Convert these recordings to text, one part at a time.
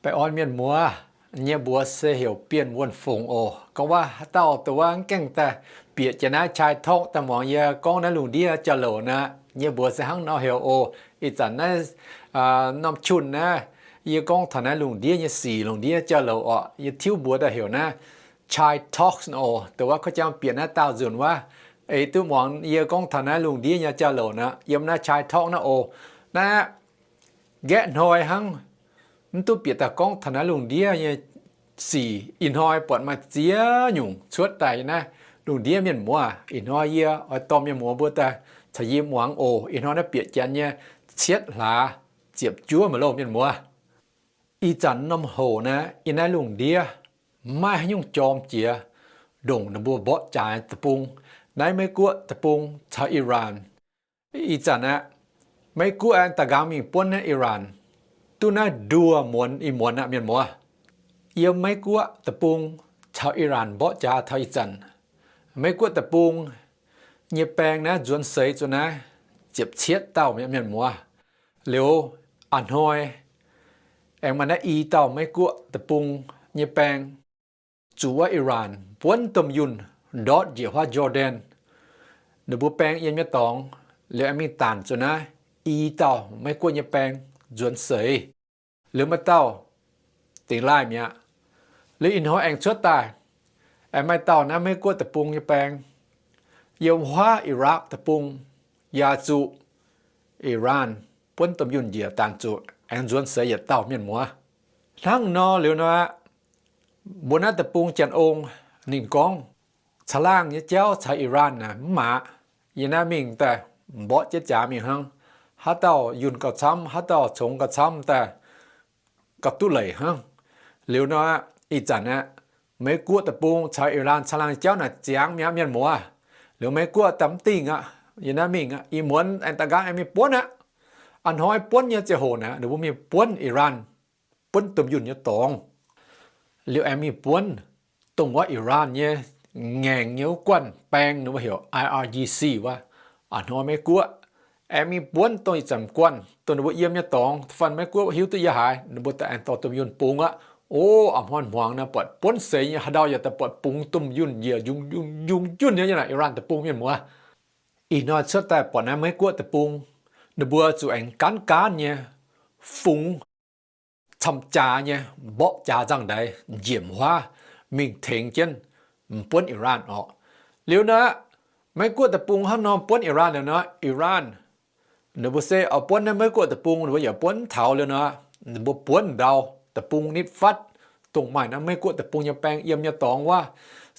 Baengh orn mienh muoz, yie mbuox se heuc Bienh Wuonh Fongc oc. Gorngv waac haaix dauh dongh wuov mv gaengh daaih bieqc jienv naaiv Chai Talk daaih muangx yie gorngv naaiv lungh ndiev jauv-louc naaic, yie mbuox se hnangv nor heuc oc. Ih zanc naaiv norm junh naaiv, yie gorngv taux naaiv lungh ndiev nyei sic, lungh ndiev jauv-louc orqc, yie tiuv mbuox daaih heuc naaiv Chai Talks oc. Dongh wuov kouv jang bieqc naaiv daauh nzunc wuov, eix duqv muangx yie gorngv taux naaiv lungh ndiev nyei jauv-louc naaic yiem naaiv Chai Talk naaiv oc. Naaiv nqaeqv hnoi hnangv, mv duqv bieqc daaih gorngv taux naaiv lungh ndiev nyei sic. Ih hnoi buatc maaih ziex nyungc cuotv daaih naaiv lungh ndiev mienh muoz. Ih hnoi yie oix dorh mienh muoz mbuo daaih caux yie muangx oc. Ih hnoi naaiv bieqc janx nyei cietv hlaax ziepc juov maiv louh mienh muoz. Ih zanc norm hoc naaiv yiem naaiv lungh ndiev maiv haaix nyungc jorm jiex ndongc ninh mbuo mborqv jaax deic-bung, naaiv Meiv Guoqv deic-bung caux Iran. Ih zanc aeqv, Meiv Guoqv aengx da'nqaang mingh buonv naaiv Iran duqv naaiv nduoh muonz ih muonz aqv mienh muoz. Yiem Meiv Guoqv deic-bung caux Iran mborqv jaax taux ih zanc, Meiv Guoqv deic-bung nyei baeng naaiv nzuonx seix zuqc naaiv ziepc cietv dauh mienh muoz. Liuz a'hnoi aengx maaih naaiv i dauh Meiv Guoqv deic-bung nyei baeng zuqc wuov Iran buonv domh yunh ndortv njiec huaav Jordan. Ninh mbuo baeng yiem nyei dorngx liuz aengx mingh daanc zuqc naaiv i dauh Meiv Guoqv nyei baeng nzuonx seix. Liuz maaih dauh dingx laaih mi'aqv. Liuz ih hnoi aengx cuotv daaih, aengx maaih dauh naaiv Meiv Guoqv deic-bung nyei baeng yiem huaav Iraq deic-bung yaac zuqc Iran buonv domh yunh njiec daanc zuqc aengx nzuonx seix yietc dauh mienh muoz. Hnangv nor liuz nor aqv, mbuo naaiv deic-bung janx-ong ninh gorngv, caangh laangh nyei jauv caux Iran naaic mv maac. Yie naaiv mingh daaih mborqv jienv jaax mingh hnangv. Haaix dauh yunh gauh camv, haaix dauh congx gauh camv daaih gauh duqv leic hnangv. Liuz nor aqv, ih zanc aqv, Meiv Guoqv deic-bung caux Iran caangh laangh nyei jauv naaic ziangx mi'aqv mienh muoz. Liuz Meiv Guoqv daaih mv dingh aqv, yie naaiv mingh aqv, ih muonz aengx da'nqaang aengx mingh buonv aqv. A'hnoi buonv nyei ziangh hoc naaic ninh mbuo mingh buonv Iran, buonv domh yunh nyei dorngx. Liuz aengx mingh buonv dongh wuov Iran nyei ngaengc nyei wuov guanh baeng ninh mbuo heuc I R G C wuov. A'hnoi Meiv Guoqv aengx mingh buonv dongh ih zanc guanh dongh ninh mbuo yiem nyei dorngx, da'faanh Meiv Guoqv hiuv duqv yiem haaix ninh mbuo daaih aengx dorh domh yunh bungx aqv. O, a'hnoi hmuangx naaic buatc buonv seix nyei, haaix ndau yaac daaih buatc bungx domh yunh njiec njungc njungc njungc junh nyei naaic Iran deic-bung mienh muoz. Ih hnoi cuotv daaih buatc naaiv Meiv Guoqv deic-bung, ninh mbuo zuqc aengx gaanv gaanv nyei fungx camv jaax nyei mborqv jaax nzangv-ndaix njiec huaav mingh tengx jienv buonv Iran orqc. Liuz nor aqv, Meiv Guoqv deic-bung hnangv nor buonv Iran liuz nor, Iran ninh mbuo se oix buonv naaiv Meiv Guoqv deic-bung ninh mbuo yaac buonv mv taux liuz nor, ninh mbuo buonv ndau deic-bung nitv fatv, dongh maaih naaiv Meiv Guoqv deic-bung nyei baeng yiem nyei dorngx wuov,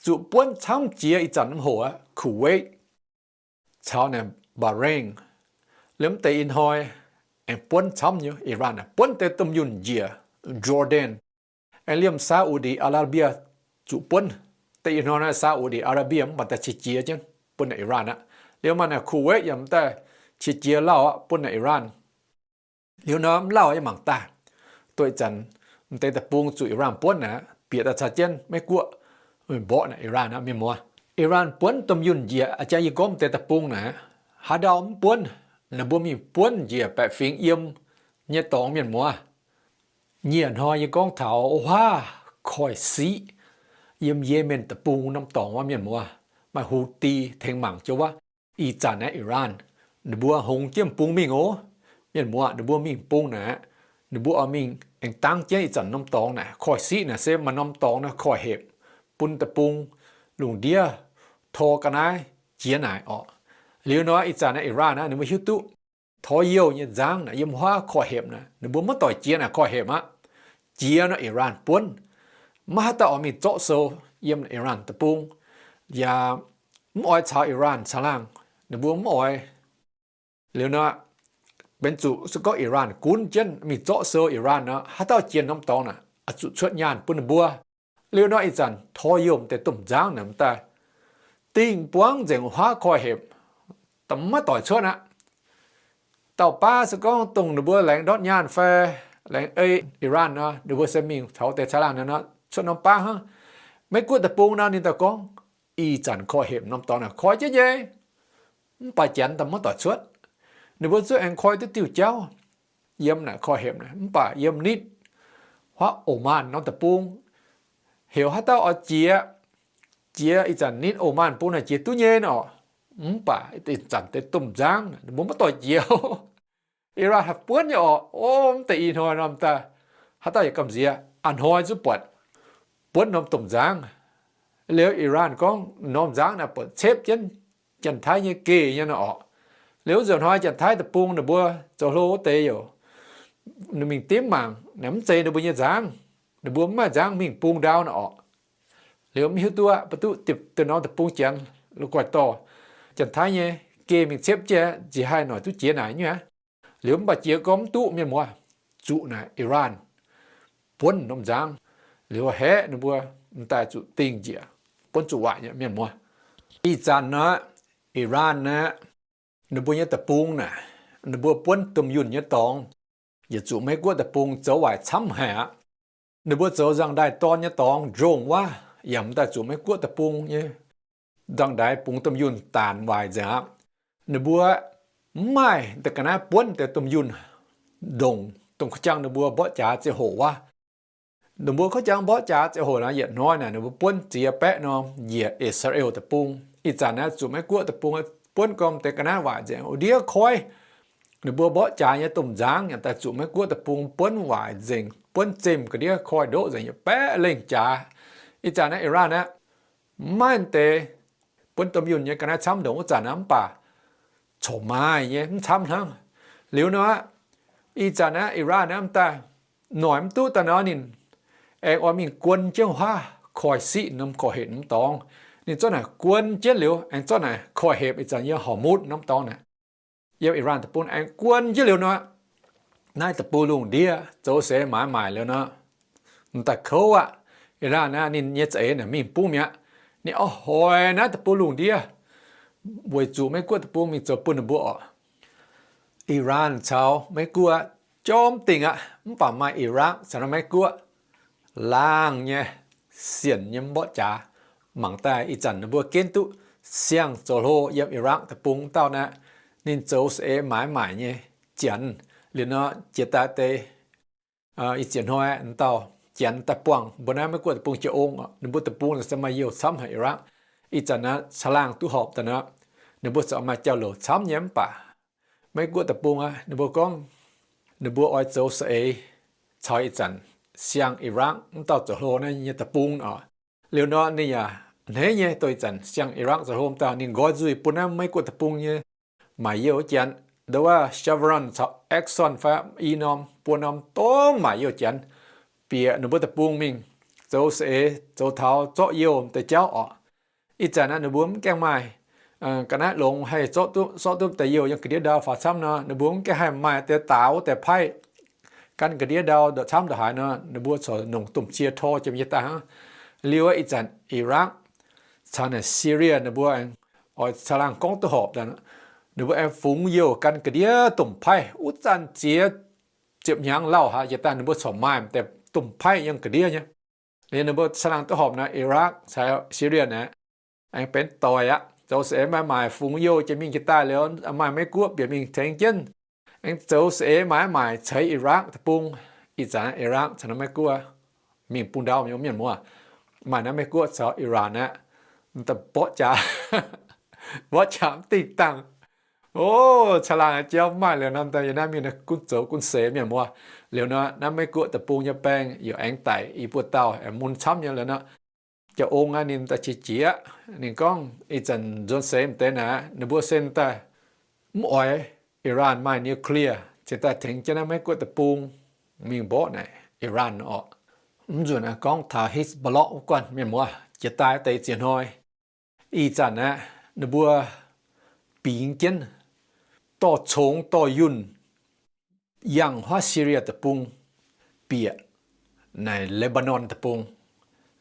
zuqc buonv camv jiex ih zanc norm hoc aqv, Kuwait caux naaic Bahrain. Liemh deix ih hnoi aengx buonv camv nyei Iran aeqv, buonv deix domh yunh njiec Jordan, aengx liemh Saudi Arabia zuqc buonv. Deix ih hnoi naaiv Saudi Arabia mv baac daaih qiex jiez jienv bun naaic Iran aqv. Liuz maaih naaic Kuwait yaac mv daaih qiex jiez lauh aqv bun naaic Iran. Liuz nor mv lauh yaac mangc daaih, doix zanc m'deix deic-bung zuqc Iran buonv naaic, bieqc daaih caux jienv Meiv Guoqv mborqv naaic Iran aqv mienh muoz. Iran buonv domh yunh njiec, a'jang yie gorngv m'deix deic-bung naaic, haaix ndau mv buonv, ninh mbuo mingh buonv njiec baeqc fingx yiem nyei dorngx mienh muoz. Nyieh hnoi yie gorngv taux wuov huaav koiv-siqv yiem Yemen deic-bung norm dorngx wuov mienh muoz, maaih Houthi tengx mangc jienv wuov. Ih zanc naaiv Iran ninh mbuo hngongx jienv bung mingh oc. Mienh muoz, ninh mbuo mingh bung naaic, ninh mbuo oix mingh aengx dangv jienv ih zanc norm dorngx naaic. Koiv-siqv naaic se maaih norm dorngx naaiv koiv-hepc bun deic-bung lungh ndiev tor ga'naaiv jiex naaic orqc. Liuz nor ih zanc naaiv Iran naaiv ninh mbuo hiuv duqv tor youh nyei nzangv naaic yiem huaav koiv-hepc naaic, ninh mbuo maiv doic jiex naaic koiv-hepc aqv. Jiex nor Iran buonv, maiv haaix dauh oix mingh zorqv sou yiem Iran deic-bung, yaac mv oix caux Iran caangh laangh, ninh mbuo mv oix. Liuz nor, benx zuqc se gorngv Iran gunv jienv mingh zorqv sou Iran nor, haaix dauh jiex norm dorngx naaic oix zuqc cuotv nyaanh bun ninh mbuo. Liuz nor ih zanc tor youh m'deix domh nzangv naaic m'daaih dingh buangv nzengc huaav koiv-hepc, maiv doic cuotv aqv. Dauh baav se gorngv dongh ninh mbuo laengz ndortv nyaanh fai laengz ei Iran nor, ninh mbuo se mingh taux deix caangh laangh nor cuotv norm baav hnangv. Meiv Guoqv deic-bung nor ninh daaih gorngv, ih zanc koiv-hepc norm dorngx naaic koiv jienv nyei, mv baac janx daaih maiv doic cuotv. Ninh mbuo zungv aengx koiv duqv diuh jauv yiem naaic koiv-hepc naaic, mv baac yiem nitv huaav Oman norm deic-bung, heuc haaix dauh oix jiex, jiex ih zanc ninh Oman bung naaic jiex duqv nyei nor. Mv baac ih zanc deix domh nzangv ninh mbuo maiv dorh jiex. Iran haih buonv nyei orqc. O, mv deix ih hnoi norm daaih, haaix dauh yaac gamh nziex a'hnoi zuqc buatc buonv norm domh nzangv. Liuz Iran gorngv norm nzangv naaic buatc cepv jienv Janx-Taiv nyei geh nyei nor orqc. Liuz nzunc hnoi Janx-Taiv deic-bung ninh mbuo zoux hlo wuov deix youc, ninh mingh dimv mangc, naaic mv zeiz ninh mbuo nyei nzangv. Ninh mbuo mv maaih nzangv mingh bung ndau nor orqc. Liuz mv hiuv duqv, mv baac duqv diepc deix norm deic-bung Janx la'guaih dorh Janx-Taiv nyei geh mingh cepv jienv, nziex haih noic duqv jiex naaic nyei aqv. Liuz mv baac jiex gorngv mv duqv, mienh muoz, zuqc naaic Iran buonv norm nzangv. Liuz haeqv ninh mbuo m'daaih zuqc dingh njiec, buonv zuqc waaic nyei, mienh muoz. Ih zanc nor, Iran naaic, ninh mbuo nyei deic-bung naaic, ninh mbuo buonv domh yunh nyei dorngx, yietc zuqc Meiv Guoqv deic-bung zoux waaic camv haic aqv. Ninh mbuo zoux nzangv-ndaix dorn nyei dorngx ndongc wuov, yaac m'daaih zuqc Meiv Guoqv deic-bung nyei nzangv-ndaix bungx domh yunh daanc waaic nzengc aqv. Ninh mbuo mv maaih da'ga'naaiv buonv deix domh yunh ndongc dongh ka'jang ninh mbuo mborqv jaax ziangh hoc wuov. Ninh mbuo ka'jang mborqv jaax ziangh hoc naaic, yietc hnoi naaic ninh mbuo buonv ziex baeqv norm njiec I^saa^laa^en deic-bung. Ih zanc naaiv zuqc Meiv Guoqv deic-bung buonv gormx deix ga'naaiv waaic nzengc, wuov ndiev koiv. Ninh mbuo mborqv jaax nyei domh nzangv yaac daaih zuqc Meiv Guoqv deic-bung buonv waaic nzengc, buonv zemh ga'ndiev koiv ndoqv nzengc, yietc baeqv lengh jaax. Ih zanc naaiv Iran aeqv, maiv maaih deix buonv domh yunh nyei ga'naaiv camv ndongc wuov zanc aqv, mv baac corc maaih nyei, mv camv hnangv. Liuz nor aqv, ih zanc naaiv Iran aeqv, m'daaih noic mv duqv daaih nor, ninh aengx oix mingh guon jienv huaav koiv-siqv norm koiv-hepc norm dorngx. Ninh zorqv naaic guon jienv liuz, aengx zorqv naaic koiv-hepc ih zanc yiem Hormuz norm dorngx naaic, yiem Iran deic-bung aengx guon jienv liuz nor, naaiv deic-bung lungh ndiev zoux seix maaiz maaic liuz nor, m'daaih kouv aqv. Iran aeqv, ninh nyei za'eix naaic mingh bungv mi'aqv. Ninh oix hoic naaiv deic-bung lungh ndiev, weic zuqc Meiv Guoqv deic-bung mingh zoux bun ninh mbuo orqc. Iran caux Meiv Guoqv jorm dingh aqv, mv baac maaih Iraq caux naaiv Meiv Guoqv laangh nyei sienc nyei mborqv jaax. Mangc daaih ih zanc ninh mbuo ginv duqv siang-zoux hlo yiem Iraq deic-bung dauh naaiv, ninh zoux saeng-eix maaiz maaic nyei janx. Liuz nor jiex daaih deix ih ziex hnoi dauh janx daaih buangh mbuo naaiv Meiv Guoqv deic-bung jiu-ong. Ninh mbuo deic-bung se maaih youh camv haic Iraq. Ih zanc naaiv caangh laangh duqv horpc daaih nor, ninh mbuo corc maaih jauv-louc camv nyei, mv baac Meiv Guoqv deic-bung aqv, ninh mbuo gorngv ninh mbuo oix zoux saeng-eix caux ih zanc siang Iraq wuov dauh zoux hlo naaiv nyei deic-bung oc. Liuz nor ninh yaac hneiv nyei, dongh ih zanc siang Iraq zoux hlo wuov dauh ninh nqoi nzuih bun naaiv Meiv Guoqv deic-bung nyei maaic youh wuov janx, nduov wuov Chevron caux Exxon fai i norm buo norm dongh maaic youh janx, bieqc ninh mbuo deic-bung mingh zoux saeng-eix, zoux taux zorqv youh deix jauv oc. Ih zanc naaiv ninh mbuo mv gaengh maaih ga'naaiv longx haih zorqv duqv, sortv duqv deix youh yiem ga'ndiev ndau faaux camv nor, ninh mbuo mv gaengh haih maaih deix daaux wuov deix paaiv gan ga'ndiev ndau ndongc camv ndongc haaix nor, ninh mbuo corc nongc domh cie tor jiem yie daaih hnangv. Liuz ih zanc Iraq caux naaic Syria ninh mbuo oix caangh laangh gorngv duqv horpc daaih, ninh mbuo aengx fungx youh gan ga'ndiev domh paaiv. Wuov zanc ziex ziepc hnyangx lauh haic jiex daaih ninh mbuo corc maaih deix domh paaiv yiem ga'ndiev nyei. Liuz ninh mbuo caangh laangh duqv horpc naaic Iraq caux Syria naaic aengx benx doic aqv, zoux saeng-eix maaiz maaic fungx youh jiex mingh jiex daaih liuz, maaih Meiv Guoqv bieqc mingh tengx jienv, aengx zoux saeng-eix maaiz maaic ceix Iraq deic-bung. Ih zanc Iraq caux naaiv Meiv Guoqv mingh bung ndau, mienh muoz, maaih naaiv Meiv Guoqv caux Iran aqv, mv daaih mborqv jaax, mborqv jaax mv dingh dangh. O, caangh laangh jauv mv maaih liuz nor, daaih yiem naaiv mingh gunv zoux gunv seix, mienh muoz. Liuz nor naaiv Meiv Guoqv deic-bung nyei baeng yaac aengx daic i buo dauh, aengx mun camv nyei liuz nor, jiu-ong aqv, ninh daaih qiex jiez, ninh gorngv ih zanc nzuonx seix m'deix naaic ninh mbuo se daaih mv oix Iran maaih nuclear, cingx daaih tengx jienv naaiv Meiv Guoqv deic-bung mingh mborqv naaic Iran oc. Mv nzunc aengx gorngv taux Hezbollah wuov guanh, mienh muoz, jiex daaih deix ziex hnoi, ih zanc aqv, ninh mbuo bingx jienv dorh congx dorh yunh yangh huaav Syria deic-bung bieqc naaic Lebanon deic-bung.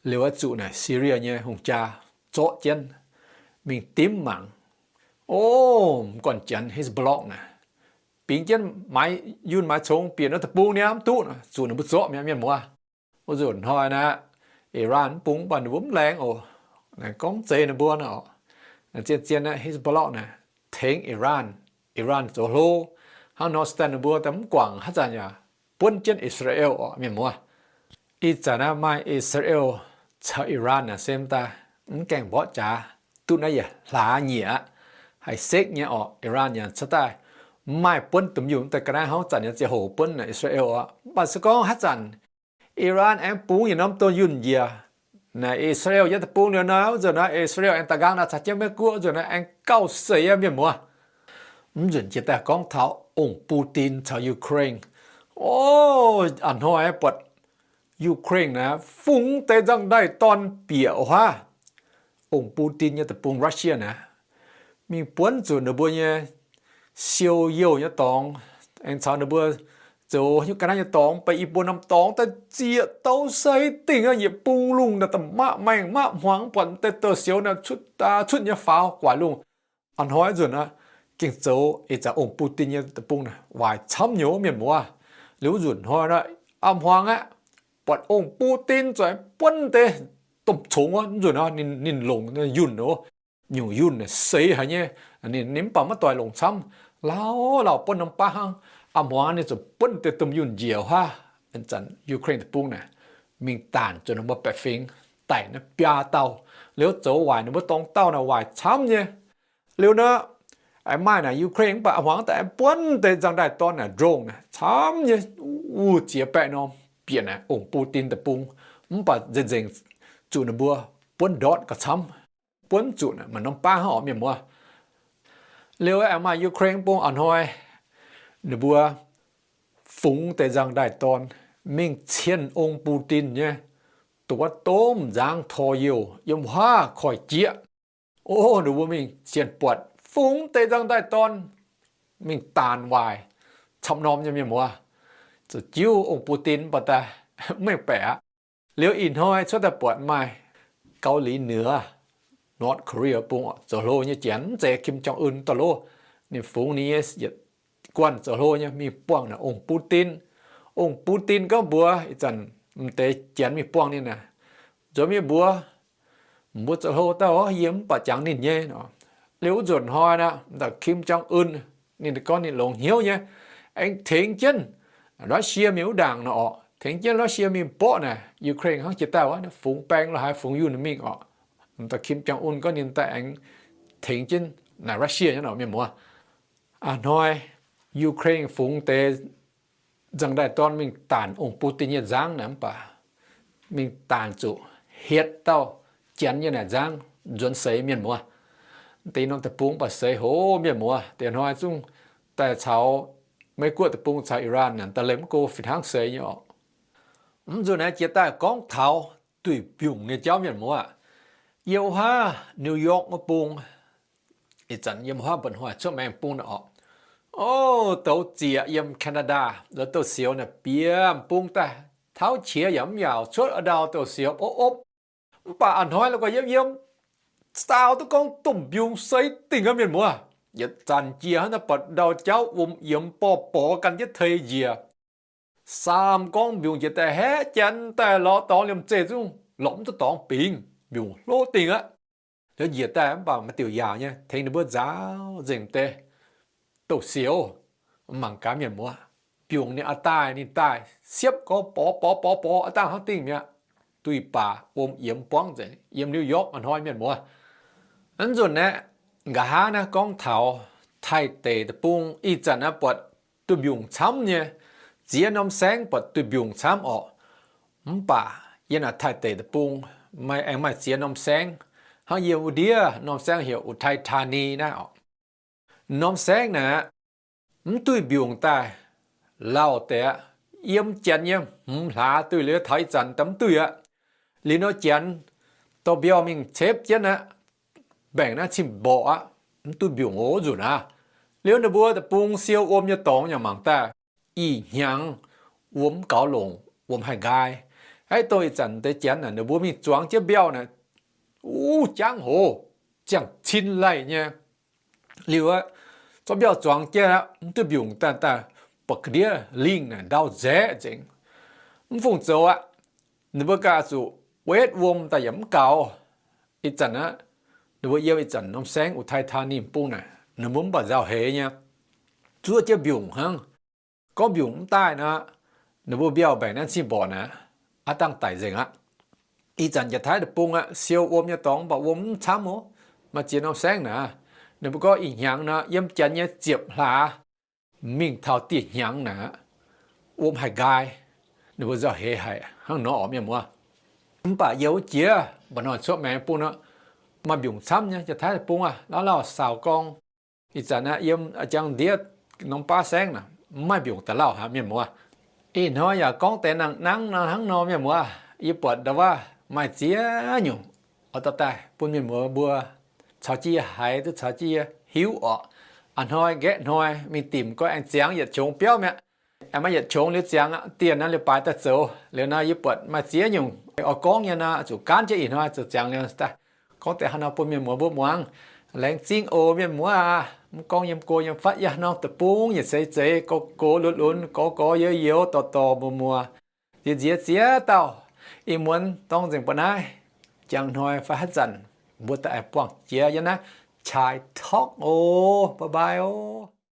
Liuz aqv, zuqc naaic Syria nyei hungh jaa zorqv jienv mingh dimv mangc. O, m'guanh janx Hezbollah naaic bingx jienv maaiz yunh maaiz congx bieqc nor deic-bung niaa mv duqv, zuqc ninh mbuo zorqv mi'aqv, mienh muoz. Wuov nzunc hnoi naaiv, Iran mv bung mv baac ninh mbuo mv laengz oc. Naaic gorngv mv zeiz ninh mbuo nor, zien-zien naaiv Hezbollah naaic tengx Iran, Iran zoux hlo. Hnangv nor se daaih ninh mbuo daaih mv guangc, haaix zanc yaac buonv jienv Israel oc, mienh muoz. Ih zanc naaiv maaih I^saa^laa^en caux Iran naaic se daaih mv gaengh mborqv jaax, duqv naaiv yietc hlaax nyieqc aqv. Haih sekv nyei orqc. Iran yaac cuotv daaih maaih buonv duqv yunh daaih ga'naaiv hnangv zanc nyei ziangh hoc buonv naaic I^saa^laa^en orqc. Mv baac se gorngv haaix zanc Iran aengx bungx yietc norm doz yunh njiec naaic I^saa^laa^en nyei deic-bung liuz nor, wuov nzunc naaiv I^saa^laa^en aengx da'nqaang naaic caux jienv Meiv-Guoqv, wuov nzunc naaiv aengx gauh seix aqv mienh muoz. Mv nzunc jiex daaih gorngv taux ong Putin caux Ukraine. O, a'hnoi buatc Ukraine naaiv fungx deix nzangv-ndaih-dorn bieqc wuov haav, ong Putin nyei deic-bung Russia naaiv mingh buonv zuqc ninh mbuo nyei siou youh nyei dorngx, aengx caux ninh mbuo zoux nyei ga'naaiv nyei dorngx, beiv i buo norm dorngx daaih zieqc douz seix dingh aqv, yietc bung lungh naaic da'maqv maengh maqv hmuangx, buatc deix douz-sioux naaic cuotv daaih cuotv nyei faaux guaix lungh. A'hnoi nzunc aqv, gengh zoux ih zanc ong Putin nyei deic-bung naaic waaic camv nyei mienh muoz. Liuz nzunc hnoi naaic, a'hmuangx aqv, buatc ong Putin zuqc buonv deix domh congx wuov nzunc aqv, ninh longc yunh wuov, nyungc yunh seix haic nyei, ninh mv baac maiv doix longc camv, lauh lauh buonv norm baav hnangv. A'hmuangx ninh zuqc buonv deix domh yunh njiec wuov haav, zanc Ukraine deic-bung naaic mingh daanc zuqc ninh mbuo baeqc fingx, daic naaiv biaa dauh, liuz zoux waaic ninh mbuo dorngx dauh naaic waaic camv nyei. Liuz nor, aengx maaih naaic Ukraine mv baac a'hmuangx daaih aengx buonv deix nzangv-ndaih-dorn naaic drone naaic camv nyei, wuov ziex baeqv norm bieqc naaic ong Putin deic-bung, mv baac nzengc nzengc zuqc ninh mbuo buonv ndortv gauh camv, buonv zuqc naaic maaih norm baav hnangv orqc mienh muoz. Liuz aengx maaih Ukraine bung a'hnoi, ninh mbuo fungx deix nzangv-ndaih-dorn mingh cien ong Putin nyei, dongh wuov domh nzangv tor youh yiem wuov haav koiv-jieqv. O, ninh mbuo mingh cien buatc fungx deix nzangv-ndaih-dorn mingh daanc waaic camv norm nyei mienh muoz. Zuqc jiuv ong Putin mv baac daaih mv mengh baeqc aqv. Liuz ih hnoi cuotv daaih buatc maaih Gaux Liz Nioux, North Korea bung zoux hlo nyei janx, mv zeiz Kim Jong Un daaih loh, ninh fungx ninh nyei yietc guanh zoux hlo nyei mingh buangh naaic ong Putin. Ong Putin gorngv mbuox ih zanc m'deix janx mingh buangh ninh naaic, nzuonx mingh mbuox, mbuo zoux hlo dauh, yie mv baac jangx ninh nyei nor. Liuz wuov nzunc hnoi naaic, m'daaih Kim Jong Un ninh gorngv ninh longx hnyouv nyei, aengx tengx jienv Russia mingh wuov ndaangc nor orqc, tengx jienv Russia mingh mborqv naaic Ukraine hnangv jiex daaih wuov, fungx baeng lo haaix fungx yunh mingh orqc. M'daaih Kim Jong Un gorngv ninh daaih aengx tengx jienv naaic Russia nyei nor mienh muoz. A'hnoi Ukraine fungx deix nzangv-ndaih-dorn mingh daanc ong Putin nyei nzangv naaic mv baac mingh daanc zuqc hietc dauh janx nyei naaic nzangv nzuonx seix mienh muoz. Deix norm deic-bung mv baac seix hoz mienh muoz. Deix hnoi zungv daaih caux Meiv Guoqv deic-bung caux Iran naaic daaih lemh mv go fih hnangv seix nyei orqc. Mv nzunc naaiv jiex daaih gorngv taux duih mbiungc nyei jauv mienh muoz. Yiem wuov haav New York wuov bung, ih zanc yiem wuov haav mba'hnoi cuotv maengx bung naaic orqc. O, douz zieqc yiem Canada, douz-sioux naaic bieqc bung daaih, tauv qiex yaac mv yaauc, cuotv ndau douz-sioux opv opv. Mv baac a'hnoi la'guaih yiem yiem, daauh duqv gorngv domh mbiungc seix dingh aqv mienh muoz. Yietc zanc jiex hnangv naaiv buatc ndau-jauv wuom yiemx borqv borqv gan jienv tei njiec. Saam gorngv mbiungc jiex daaih haeqv janx daaih lorz dorngx liemh zeih zungv lorz mv duqv dorngx bingx, mbiungc hlo dingh aqv. Liuz njiec daaih mv baac maaih diuc yaauc nyei tengx ninh mbuo nzaaux nzengc deix douz-sioux, mangc gaax mienh muoz. Mbiungc ninh a'daaih ninh daaih siepv gorx borqv borqv borqv borqv a'dangh hnangv dingh mi'aqv. Duih baac wuom yiemx buangv nzengc yiem New York a'hnoi mienh muoz. Aa, nzunc naaiv, nqa'haav naaiv gorngv taux Taiv deic-bung ih zanc naaiv buatc duih mbiungc camv nyei. Ziex norm saengv buatc duih mbiungc camv orqc. Mv baac yiem naaic Taiv deic-bung maaih, aengx maaih ziex norm saengv, hnangv yiem wuov ndiev norm saengv heuc Utai Tani naaiv orqc. Norm saengv naaiv mv duih mbiungc daaih lauh deix aqv. Yiem janx nyei hmz hlaax duih liuz taux ih zanc daaih mv duih aqv. Liuz nor janx dorh mbiauh mingh cepv jienv aqv, mbaengc naaiv cing-mborqc aqv, mv duih mbiungc oc nzunc aav. Liuz ninh mbuo deic-bung siou wuom nyei dorngx yaac mangc daaih ih hnyangx wuom mv gaux longc, wuom haih nqaai. Aav dongh ih zanc deix janx naaic ninh mbuo mingh zuangx jienv mbiauh naaic, uv, jangv hoz, ziangh cin laih nyei. Liuz aqv, zorqv mbiauh zuangx jienv aqv, mv duih mbiungc daaih daaih buatc ga'ndiev lingh naaic ndau nzaeqv nzengc. Mv fungc zoux aqv, ninh mbuo ganh zuqc wetv wuom daaih yaac mv gaux. Ih zanc aqv, ninh mbuo yiem ih zanc norm saengv Utai Tani bung naaic, ninh mbuo mv baac nzauh heix nyei, zuov jienv mbiungc hnangv. Gorngv mbiungc mv daaih nor, ninh mbuo mbiauh mbaengc naaiv cing-mborqc naaic, aav dangh daic nzengc aqv. Ih zanc Janx-Taiv deic-bung aqv, siou wuom nyei dorngx mv baac wuom mv camv oc. Maaih ziex norm saengv naaic, ninh mbuo gorngv ih hnyangx nor yiem Janx nyei ziepc hlaax mingh taux dieh hnyangx naaic, wuom haih nqaai. Ninh mbuo nzauh heix haic hnangv nor oc mienh muoz. Mv baac yie wuov jiex mba'hnoi cuotv maengx bung nor, maaih mbiungc camv nyei. Janx-Taiv deic-bung aqv, lauh lauh saaux gorngv, ih zanc naaiv yiem jangx ndiev norm baav saengv naaic mv maaih mbiungc da'lauh haic mienh muoz. Ih hnoi yaac gorngv deix nangh nangv nor hnangv nor mienh muoz. Yie buatc nda'wuov maaih ziex nyungc oix dorh daaih bun mienh muoz mbuo caux jienv yie haiz duqv caux jienv yie hiuv orqc. A'hnoi nqaeqv hnoi mingh dimc gorngv aengx ziangx yietc qongx biauv mi'aqv. Aengx maaih yietc qongx liuz ziangx aqv, dieh nor liuz baaix daaih zoux. Liuz nor yie buatc maaih ziex nyungc oix gorngv nyei nor, zuqc gaanv jienv ih hnoi zoux ziangx liuz daaih gorngv deix haaix nor bun mienh muoz mbuo muangx. Laengz zingh oc mienh muoz aac. Mv gorngv yiem go yiem fatv, yiem haaix norm deic-bung, yietc seix zeix, gox gox lunx lunx, gorx gorx youz youz, dorh dorh muoz muoz, nziex nziex ziex dauh. Ih muonz dorng nzengc mbuo naaiv. Jangx hnoi fai haaix zanc mbuo daaih aengx buangh jiex yiem naaiv Chai Talk oc. Bye bye oc.